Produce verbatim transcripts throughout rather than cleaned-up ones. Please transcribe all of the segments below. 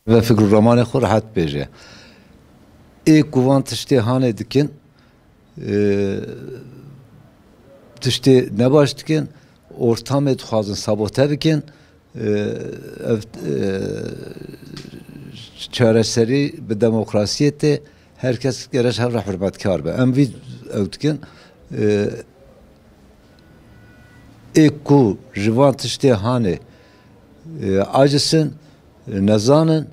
Ve fikr û ramanê xwe rehet bêje. Ê ku van tiştê hanê dikin, e, tiştê nebaş dikin, ortamê dixwazin sabote bikin, e, ev, e, çareserî bi demokrasiyê tê, her kes gere ji hev re hurmetkar be. Em vî ew dikin, e, ê ku ji van tiştê hanê, e, aciz in, nezan in,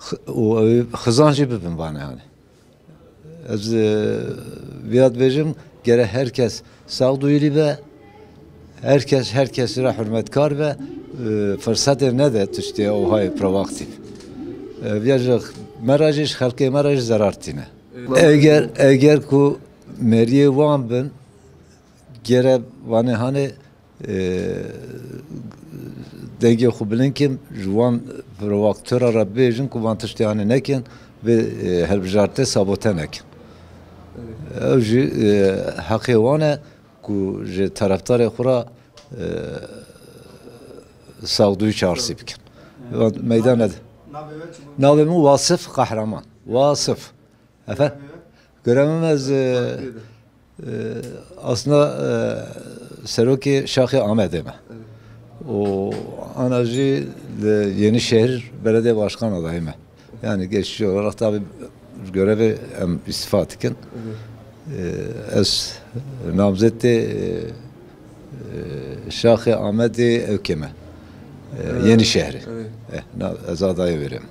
xi-, û ew xizan jî bibin vanê hanê. Ez, e, viya dibêjim, gere her kes sağduyulu be, her kes her kesî re hurmetkar be, e, firsetê nede tiştê ewhayê proaktif. E, viya ji me re jî, ji xelkê me re jî zerar tîne. Eger, eger ku meriyê wan bin, gere vanê hanê, e, dengê xwe bilind kim, ji wan provoktora re bêjin ku van tiştê hanê nekin, vê, e, hilbijartê sabote nekin. Ew jî, e, heqê wan e ku ji terefdarê xwe re, e, sağduyu çaresî bikin. Van meydan nede. Navê min Wasif Kahraman. Wasif. Efendim? Görevim ez, e, e, aslında, e, serokê Şaxê Amedê me. O ana jî li Yenişehir belediye başkan adayı me. Yani geçici olarak tabi görevi em istifa dikin. E, ez namzetê, e, e, Şaxê Amedê Ewkê me. E, Yenişehirê. E, na-, ez adayê verê me.